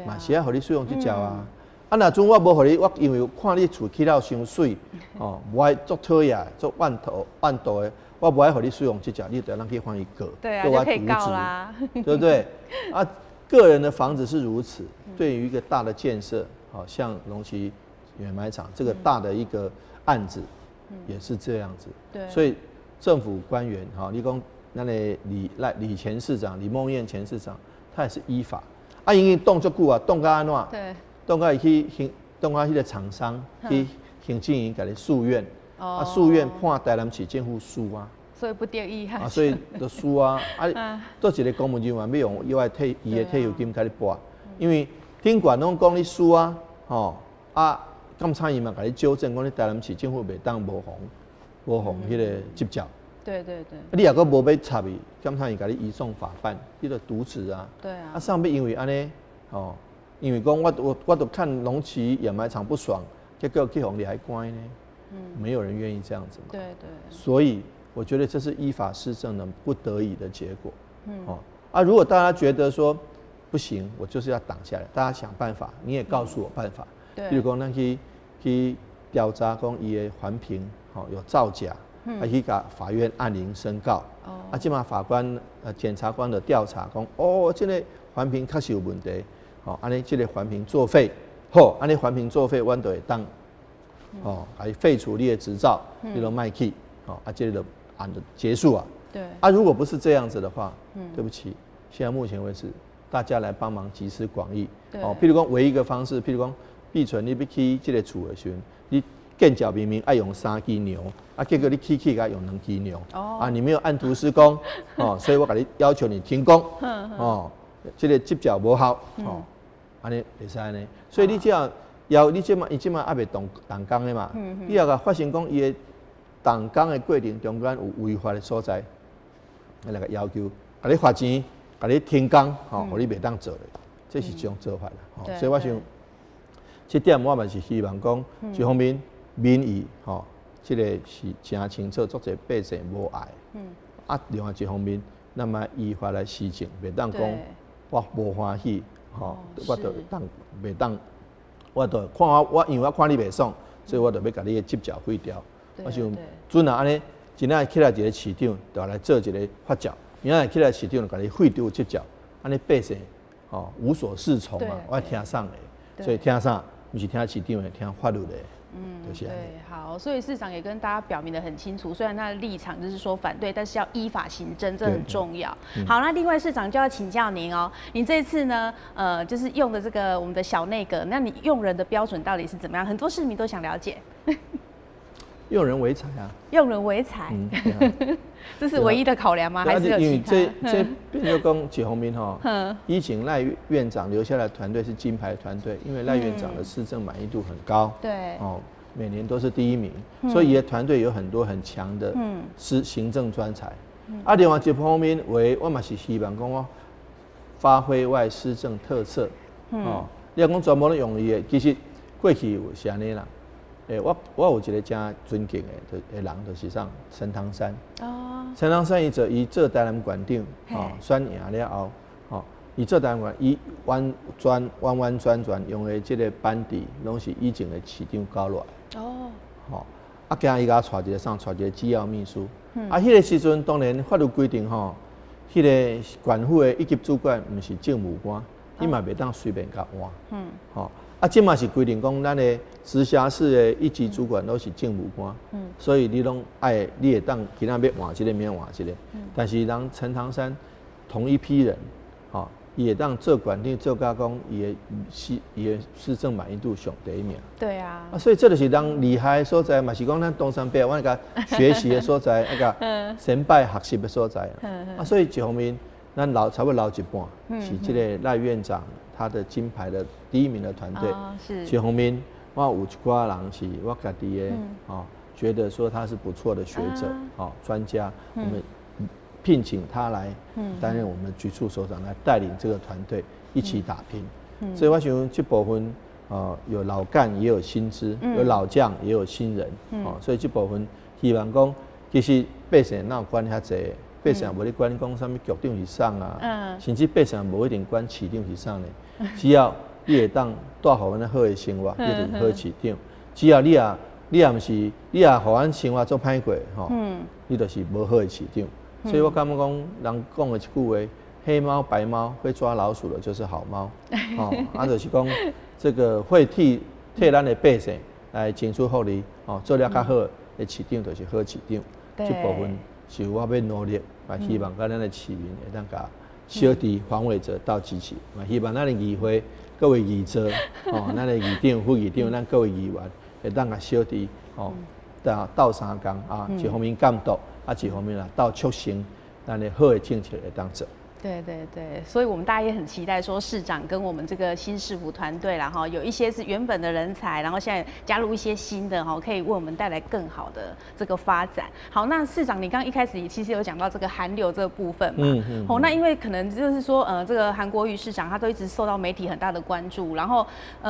嘛是愛予你使用執照啊。啊，若準我無予你，我因為看你厝起了傷媠，吼，無愛足討厭，足怨討怨妒的，我無愛予你使用執照，你就當去法院告，對啊，就可以告啦，對不對？啊，個人的房子是如此，對於一個大的建設，好像龍崎掩埋場這個大的一個案子，也是這樣子。所以政府官員，哈，你講那個李賴李前市長李孟諺前市長，他也是依法，啊，因為擋足久啊，擋甲按怎？擋甲伊去行，擋甲彼個廠商去行政院共你訴願，啊，訴願判台南市政府輸啊，所以不得已啊，所以就輸啊，啊，佗一個公務人員欲用伊的退伊的退休金共你搏，因為頂懸攏講你輸啊，吼，啊，監察院嘛共你糾正，講你台南市政府袂當無予彼個執照。你若閣無欲插伊，監察院共你移送法辦，你就瀆職啊。啊，啥物因為按呢，吼。因為講我都看龍崎掩埋場不爽，結果去予掠去關呢，沒有人願意這樣子嘛。所以我覺得這是依法施政的不得已的結果。哦啊，如果大家覺得說不行，我就是要擋下來，大家想辦法，你也告訴我辦法。比如講，咱去調查講伊的環評，吼有造假，啊去共法院按鈴申告。啊，這馬法官檢察官的調查講，哦，這個環評確實有問題。吼，按呢這個環評作廢，好，按呢環評作廢，阮就會當，吼，來廢除你的執照，你攏莫去，吼，啊，這個案就結束啊。啊，如果不是這樣子的話，對不起，現在目前為止，大家來幫忙集思廣益。哦，譬如講，唯一一個方式，譬如講，必存你欲起這個厝的時陣，你建造明明愛用三支梁，啊，結果你起起共用兩支梁，啊，你沒有按圖施工，哦，所以我共你要求你停工，哦，這個執照無效，哦。按呢會使呢，所以你只要要你這馬伊這馬猶未動動工的嘛，你若共發現講伊的動工的過程中間有違法的所在，來共要求，共你罰錢，共你停工，吼，予你袂當做咧，這是一種做法啦。所以我想，這點我嘛是希望講，一方面民意吼，這個是誠清楚，足濟百姓無愛。啊，另外一方面，咱嘛依法來施政，袂當講我無歡喜。吼，我就當袂當，我就看我我因為我看你袂爽，所以我就欲共你的執照廢掉。我想準若按呢，今仔起來一個市長，就來做一個發照；明仔起來市長，就共你廢掉執照，按呢百姓吼無所適從嘛。我聽啥的？所以聽啥？毋是聽市長的，聽法律的。嗯，對，好，所以市長也跟大家表明得很清楚，雖然他的立場就是說反對，但是要依法行政，這很重要。好，那另外市長就要請教您哦，您這次呢，就是用的這個我們的小內閣，那你用人的標準到底是怎麼樣？很多市民都想了解。用人唯才啊！用人唯才，這是唯一的考量嗎？還是有其他？因為這這變做講一方面吼，以前賴院長留下來團隊是金牌團隊，因為賴院長的施政滿意度很高，哦，每年都是第一名，所以伊的團隊有很多很強的是行政專才。啊，另外一方面為我嘛是希望講我發揮我施政特色，哦，你若講全部攏用伊的，其實過去有是按呢啦。欸，我有一個誠尊敬的的人，就是啥陳唐山。陳唐山伊做台南縣長，哦，選贏了後，哦，伊做台南縣，伊完全完完全全用的這個班底，攏是以前的市長交落來。吼，啊，今伊共我帶一個啥？帶一個機要秘書。啊，彼個時陣當然法律規定吼，彼個縣府的一級主管毋是政務官，你嘛袂當隨便共換。吼。啊，這馬是規定講，咱的直轄市的一級主管攏是政務官，所以你攏愛，你會當今仔欲換這個，明仔換這個。但是人陳唐山同一批人，吼，伊會當做縣長做甲講，伊的施政滿意度上第一名。啊，所以這就是人厲害的所在，嘛是講咱東山伯，阮共學習的所在，那個先輩學習的所在。啊，所以一方面，咱留差不多留一半，是這個賴院長他的金牌的第一名的團隊。一方面，我有一寡人是我家己的，吼。覺得說他是不錯的學者，哦，專家，我們聘請他來擔任我們局處首長，來帶領這個團隊一起打拼。所以我想這部分啊，有老幹也有新知，有老將也有新人，哦，所以這部分希望講，其實百姓哪有管遐濟，百姓無咧管講啥物局長是啥啊，甚至百姓無一定管市長是啥呢，只要你會當帶予阮好的生活，你就是好市長。只要你也毋是，你也予阮生活足歹過吼，你就是無好的市長。所以我感覺講，人講的一句話，黑貓白貓會抓老鼠的，就是好貓。哦，啊，就是講這個會替咱的百姓來爭取福利，哦，做了較好的市長就是好市長。這部分是我欲努力，嘛希望佮咱的市民會當共小弟黃偉哲鬥支持，嘛希望咱的議會各位議座，哦，咱的議長、副議長，咱各位議員會當共小弟，哦，鬥相共啊，一方面監督，啊，一方面啊鬥促成咱的好的政策會當做。對對對，所以我們大家也很期待，說市長跟我們這個新市府團隊啦，哈，有一些是原本的人才，然後現在加入一些新的哈，可以為我們帶來更好的這個發展。好，那市長，你剛剛一開始也其實有講到這個韓流這個部分嘛，哦，那因為可能就是說，這個韓國瑜市長他都一直受到媒體很大的關注，然後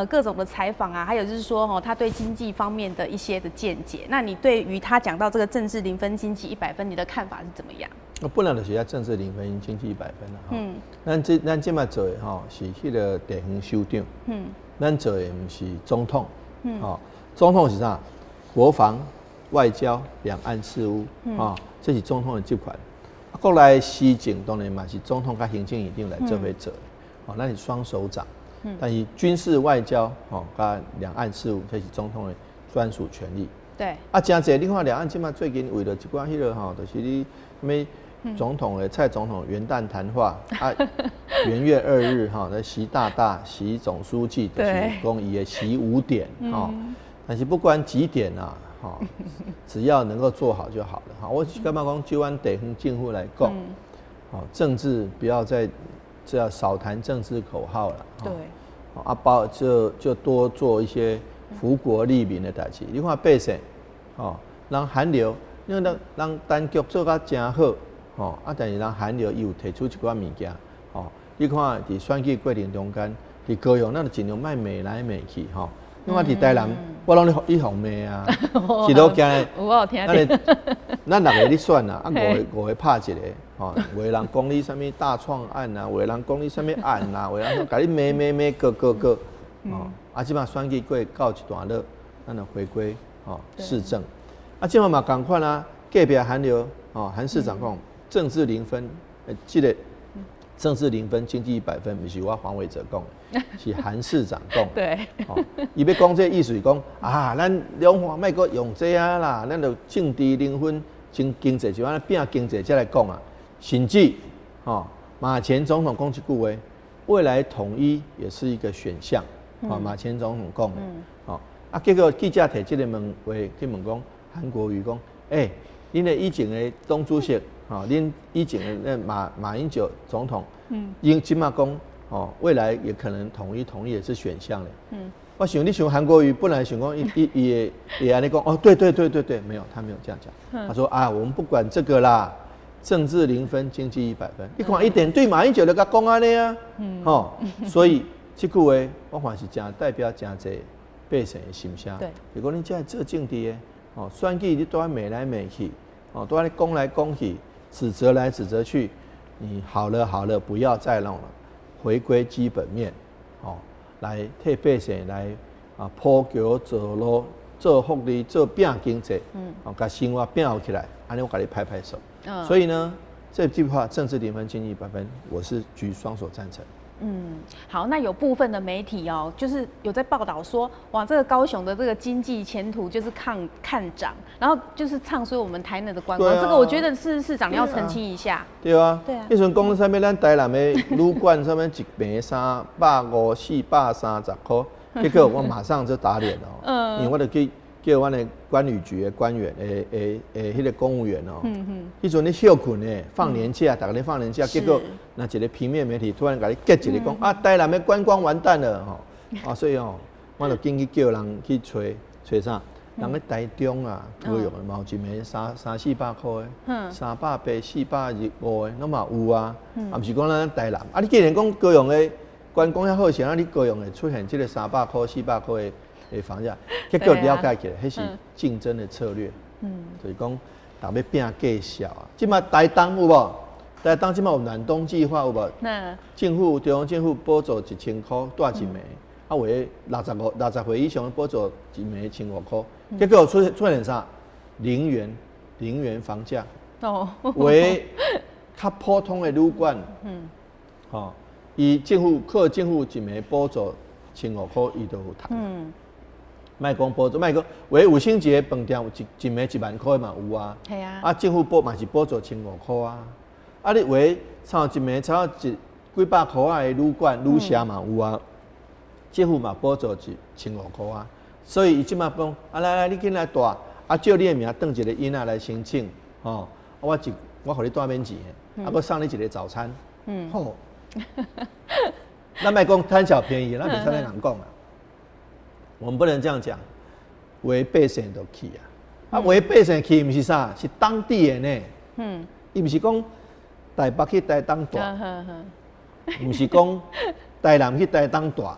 各種的採訪啊，還有就是說，哦，他對經濟方面的一些的見解。那你對於他講到這個政治零分、經濟100分，你的看法是怎麼樣？我本來就是愛政治零分，經濟一百分啦。咱這擺做的吼是彼個地方首長。咱做的毋是總統。吼，總統是啥？國防、外交、兩岸事務。啊，這是總統的職權。啊，國內施政當然嘛是總統佮行政院長來做伙做。哦，咱是雙首長。但是軍事外交吼佮兩岸事務，這是總統的專屬權力。啊，誠濟你看兩岸這擺最近為著一寡彼個吼，就是你啥物總統的蔡總統元旦談話啊，元月二日哈，那習大大習總書記就是講伊的習五點哈，但是不管幾點啊，哈，只要能夠做好就好了哈。我感覺講就阮地方政府來講，哦，政治不要再這樣少談政治口號了。啊，包就多做一些福國利民的代誌。你看百姓，哦，人韓流，因為人單局做甲誠好。吼啊！但是人韓流伊有提出一寡物件，吼，你看佇選舉過程中間，佇高雄，咱就盡量莫罵來罵去，吼。因為佇台南，我攏咧予予罵啊，是都驚。有我有聽著。咱六個咧選啊，啊五個五個拍一個，吼，有的人講你啥物大創案啊，有的人講你啥物案啊，有的人共你罵罵罵，告告告，吼，啊，這擺選舉過告一段落，咱就回歸吼市政。啊，這擺嘛仝款啊，隔壁韓流，吼，韓市長講。政治零分，這個政治零分，經濟100分，毋是我黃偉哲講的，是韓市長講。哦，伊欲講這個意思是講啊，咱兩岸莫閣用這啊啦，咱就政治零分，經濟就按呢拚經濟才來講啊。甚至，哦，馬前總統講一句話，未來統一也是一個選項。哦，馬前總統講的。哦，啊，結果記者提這個問話去問講韓國瑜講，欸，恁的以前的黨主席。哦，恁以前的那馬英九總統，𪜶這擺講，哦，未來也可能統一，統一也是選項咧。我想你想韓國瑜本來想講伊伊伊會會按呢講，哦，對對對對對，沒有，他沒有這樣講。他說啊，我們不管這個啦，政治零分，經濟100分。你看伊連對馬英九都共講按呢啊，吼，所以這句話我看是誠代表誠濟百姓的心聲。如果你這做政治的，哦，選舉你都愛罵來罵去，哦，都按呢講來講去。指責來指責去，你好了好了，不要再弄了，回歸基本面，哦，來替百姓來啊鋪橋造路，做福利，做拚經濟，哦，共生活拚起來，按呢我共你拍拍手。所以呢，這句話政治零分，經濟100分，我是舉雙手贊成。嗯，好，那有部分的媒體哦，就是有在報道說，哇，這個高雄的這個經濟前途就是看漲，然後就是唱衰我們台南的觀光，這個我覺得是市長要澄清一下。對啊，彼陣講啥物，咱台南的旅館啥物一坪350、430塊，結果我馬上就打臉了，因為我就去叫阮的觀旅局的官員，欸，彼個公務員哦，彼陣咧歇睏呢，放年假，逐家咧放年假，結果若一個平面媒體突然共你揭一個講啊，台南的觀光完蛋了吼，啊，所以哦，我就緊去叫人去揣揣啥，人咧台中啊，高雄的嘛有一暝三四百箍的，380、425的，攏嘛有啊。啊，毋是講咱台南。啊，你既然講高雄的觀光遐好勢，啊，你高雄會出現這個300箍、400箍的房價，結果了解起來，彼是競爭的策略。就是講，逐欲拼價數啊。這馬台東有無？台東這馬有暖冬計劃有無？政府中央政府補助1000箍蹛一暝。啊，有的65、60歲以上補助一暝1500箍，結果出現啥？零元，零元房價。有的較普通的旅館，吼，伊政府靠政府一暝補助千五箍，伊就有趁。莫講補助，莫講，有的五星級的飯店有一暝1萬箍的嘛有啊。啊，政府補嘛是補助千五箍啊。啊，你有的像一暝差一幾百箍仔的旅館、旅社嘛有啊。政府嘛補助1500箍啊，所以伊這馬講，啊來來，你緊來蹛，啊照你的名當一個囡仔來申請，吼，啊我予你蹛免錢的，啊閣送你一個早餐，好，咱莫講貪小便宜，咱袂使按呢人講啊，我們不能這樣講，有的百姓就去啊，啊有的百姓去毋是啥，是當地的呢，伊毋是講台北去台東蹛，毋是講台南去台東蹛，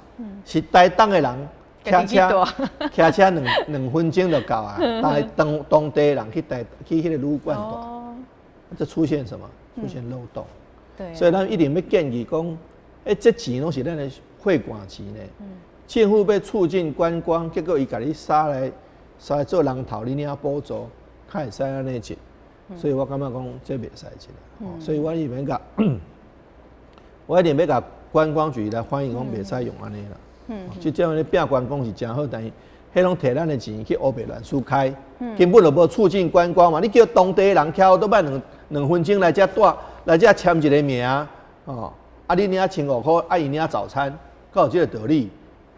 是台東的人騎車騎車2分鐘就到啊，但是當地的人去彼個旅館蹛，這出現什麼？出現漏洞。所以咱一定欲建議講，欸，這錢攏是咱的血汗錢呢。政府欲促進觀光，結果伊共你殺來殺來做人頭，你領補助，較會使按呢做。所以我感覺講這袂使這啦。所以我一定欲共，我一定欲共觀光局來反映講，袂使用按呢啦。這種咧拼觀光是誠好，但是彼攏提咱的錢去烏白亂輸開，根本就無促進觀光嘛。你叫當地人騎歐多擺2分鐘來遮蹛，來遮簽一個名，哦，啊你領千五箍，啊伊領早餐，敢有這個道理？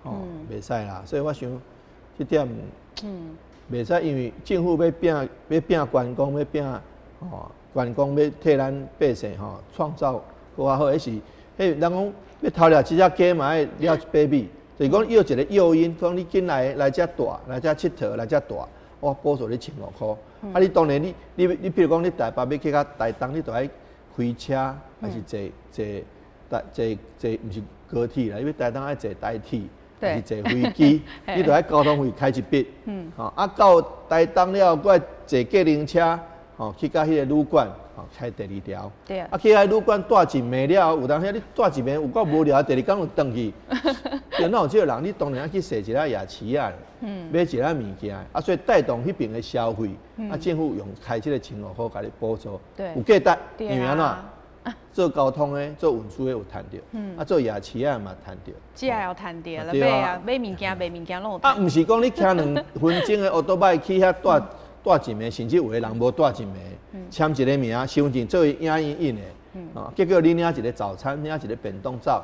哦，袂使啦。所以我想這點，袂使，因為政府欲拼欲拼觀光，欲拼哦觀光，欲替咱百姓吼創造閣較好，彼是彼人講欲偷掠一隻雞嘛，愛掠一塊米，就是講有一個誘因，講你進來來遮蹛，來遮𨑨迌，來遮蹛，我補助你千五箍。啊，你當然你比如講你台北欲去到台東，你著愛開車，還是坐坐台坐坐，毋是高鐵啦，因為台東愛坐台鐵，還是坐飛機，你著愛交通費開一筆。吼，啊到台東了後，閣愛坐計程車，吼去到彼個旅館，吼開第二條。啊，去彼旅館蹛一暝了後，有當時你蹛一暝有夠無聊，第二工就轉去。對，哪有這個人？你當然愛去踅一下夜市仔，買一下物件，啊，所以帶動彼爿的消費。啊，政府用開這個千五箍共你補助，有價值，因為按怎？做交通的、做運輸的有趁著，啊，做夜市仔嘛趁著，這也有趁著啦，買啊買物件、賣物件攏有。啊，毋是講你騎2分鐘的歐多擺去遐蹛蹛一暝，甚至有的人無蹛一暝，簽一個名，身份證做影印印的，啊，結果你領一個早餐，領一個便當走，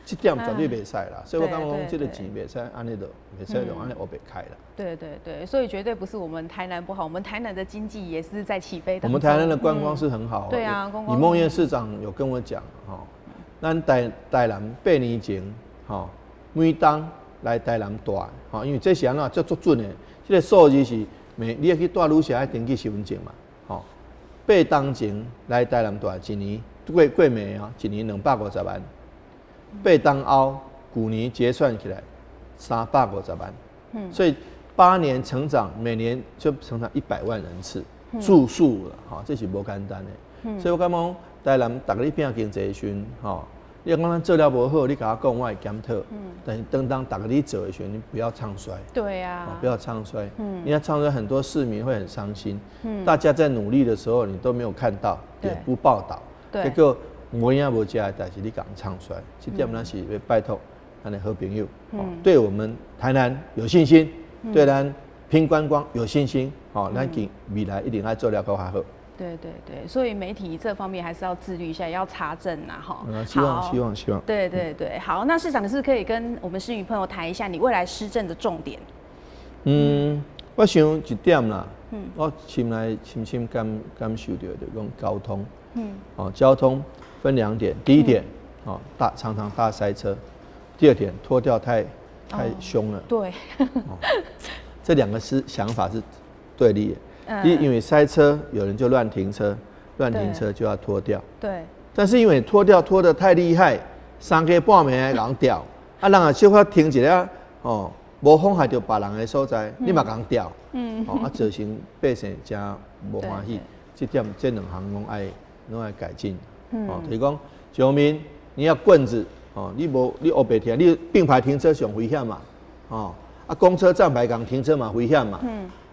這點絕對袂使啦。所以我感覺講這個錢袂使按呢就，袂使就按呢烏白開啦。對對對，所以絕對不是我們台南不好，我們台南的經濟也是在起飛的。我們台南的觀光是很好。對啊，觀光。李孟諺市長有跟我講，吼，咱台南8年前，吼，每冬來台南蹛，吼，因為這是按怎，這足準的，這個數字是每你欲去蹛旅社愛登記身份證嘛，吼，8冬前來台南蹛一年過過暝啊，一年250萬，8冬後舊年結算起來350萬，所以8年成長，每年就成長100萬人次住宿了，哈，這是無簡單的。所以我感覺講台南逐家咧拼經濟的時陣，吼，你講咱做了無好，你共我講，我會檢討。但是當逐家咧做的時陣，你不要唱衰。不要唱衰。你要唱衰，很多市民會很傷心。大家在努力的時候，你都沒有看到，也不報道。結果無影無跡的代誌，你共唱衰，這點咱是欲拜託咱的好朋友，對我們台南有信心，對咱拼觀光有信心，好，咱未來一定愛做了閣較好。對對對，所以媒體這方面還是要自律一下，要查證啊，哈。希望希望希望。對對對，好，那市長你是不是可以跟我們市民朋友談一下你未來施政的重點？嗯，我想一點啦，我心內深深感受著就講交通，哦，交通分兩點，第一點，哦，常常大塞車，第二點拖吊太兇了。這兩個是想法是對立的。因為塞車，有人就亂停車，亂停車就要拖吊。但是因為拖吊拖得太厲害，三更半暝來共吊，啊，人啊小可停一下，哦，無妨礙著別人的所在，你嘛共吊，哦，啊，造成百姓誠無歡喜。這點這兩項攏愛攏愛改進。哦，就是講，上面你要棍子，哦，你無你烏白停，你並排停車上危險嘛，哦，啊，公車站牌共停車嘛危險嘛，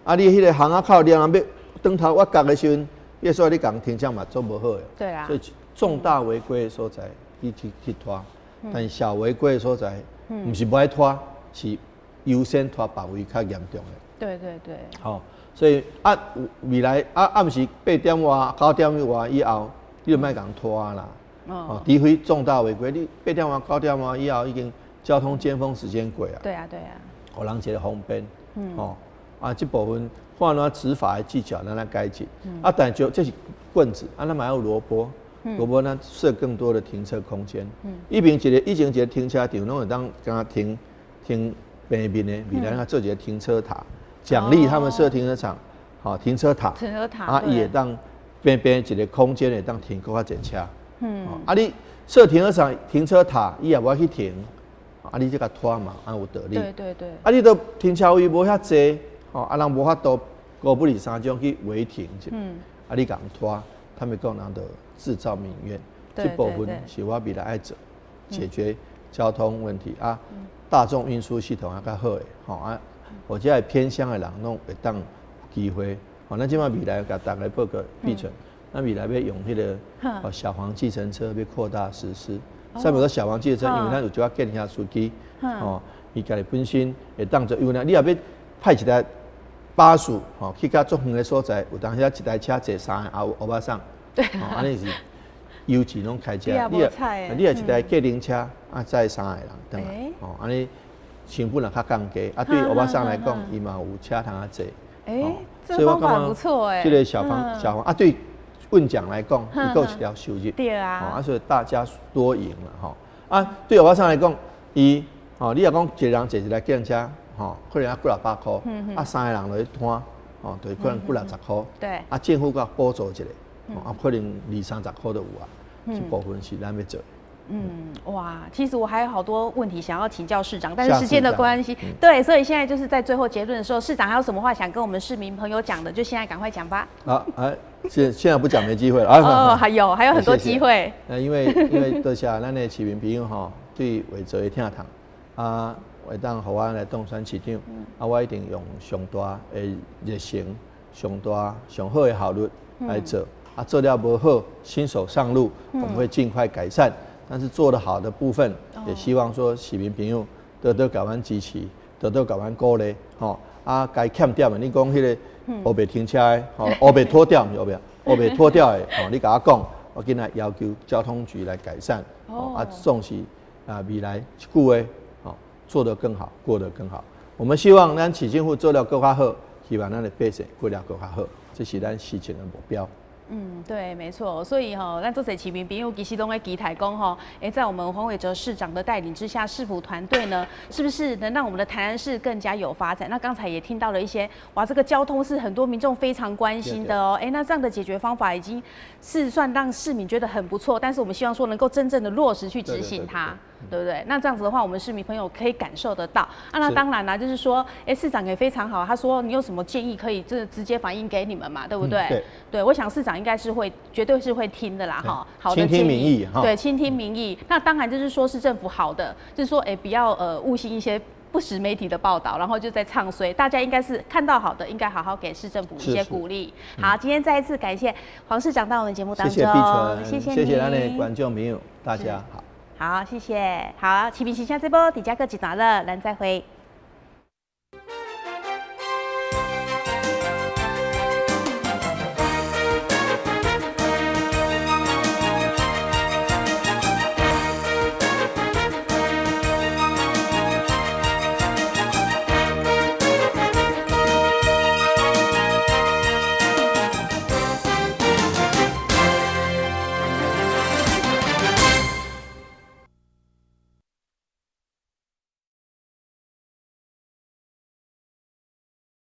啊，你彼個巷仔口你人欲轉頭倚角的時陣，彼所你共停車嘛做無好的。所以重大違規的所在，你去拖，但是小違規的所在，毋是無愛拖，是優先拖別位較嚴重的。好，所以啊，未來啊暗時8點外、9點外以後，你就莫共拖啦。哦，除非重大違規，你8點外、9點外以後已經交通尖峰時間過啊。予人一個方便。哦，啊，這部分看怎執法的技巧，咱來改進。啊，但就這是棍子，啊，咱嘛有蘿蔔，蘿蔔咱設更多的停車空間。以前一個停車場攏會當敢若停停平面的，未來咱做一個停車塔，獎勵他們設停車場，好停車塔。停車塔。啊，伊會當邊邊一個空間會當停閣較濟車。啊，你設停車場、停車塔，伊也無愛去停，啊，你這共拖嘛，按有道理。啊，你都停車位無遐濟，吼，啊，人無法度五不離三種去違停。啊，你共拖，他們講人就製造民怨。這部分是我未來愛做，解決交通問題啊，大眾運輸系統也較好的，吼啊，或者係偏鄉的人攏會當有機會。吼，咱這擺未來共大家報告必存，咱未來欲用彼個小黃計程車欲擴大實施。啥物叫小黃計程車？因為咱有一寡計程車司機，吼，伊家己本身會當做，因為你若欲派一台巴士，吼，去較足遠的所在，有當時一台車坐三個歐巴桑，按呢是油錢攏開車，你若一台計程車啊，載三個人轉來，吼，按呢成本也較降低。啊，對歐巴桑來講，伊嘛有車通啊坐。欸，這個方法不錯欸。這個小黃小黃啊，對運將來講，伊閣有一條收入。啊，所以大家多贏了吼。啊，對歐巴桑來講，伊吼，你若講一個人坐一台計程車，吼，可能愛幾若百箍，啊，三個人落去攤，吼，就可能幾六十箍。啊，政府閣補助一下，啊，可能二三十箍就有啊。這部分是咱欲做。嗯，哇，其實我還有好多問題想要請教市長，但是時間的關係，對，所以現在就是在最後結論的時候，市長還有什麼話想跟我們市民朋友講的，就現在趕快講吧。好，哎，現在不講沒機會了。哦，還有很多機會。那因為多謝咱的市民朋友吼，對偉哲的疼痛，啊，會當予我來當選市長，啊，我一定用上大的熱誠、上大上好的效率來做。啊，做了無好，新手上路，我們會盡快改善。但是做得好的部分，也希望說市民朋友多多共阮支持，多多共阮鼓勵，吼啊，該欠點的，你講彼個烏白停車的，吼烏白拖吊，毋是烏白，烏白拖吊的，吼你共我講，我緊來要求交通局來改善，啊，總是啊未來一句話，吼做得更好，過得更好。我們希望咱市政府做了閣較好，希望咱的百姓過了閣較好，這是咱施政的目標。嗯，對，沒錯，所以吼，咱足濟市民朋友其實攏會期待講吼，哎，在我們黃偉哲市長的帶領之下，市府團隊呢，是不是能讓我們的台南市更加有發展？那剛才也聽到了一些，哇，這個交通是很多民眾非常關心的哦，哎，那這樣的解決方法已經是算讓市民覺得很不錯，但是我們希望說能夠真正的落實去執行它。對不對？那這樣子的話，我們市民朋友可以感受得到。啊，那當然啦，就是說，哎，市長也非常好，他說你有什麼建議可以這直接反映給你們嘛，對不對？對。對，我想市長應該是會，絕對是會聽的啦，哈。好的，傾聽民意，對，傾聽民意。那當然就是說，市政府好的，就是說，哎，不要誤信一些不實媒體的報道，然後就在唱衰。大家應該是看到好的，應該好好給市政府一些鼓勵。好，今天再一次感謝黃市長到我們節目當中，謝謝碧純，謝謝，謝謝咱的觀眾朋友，大家好。好，謝謝。好，市民時聲這波，底下各一段了，咱再會。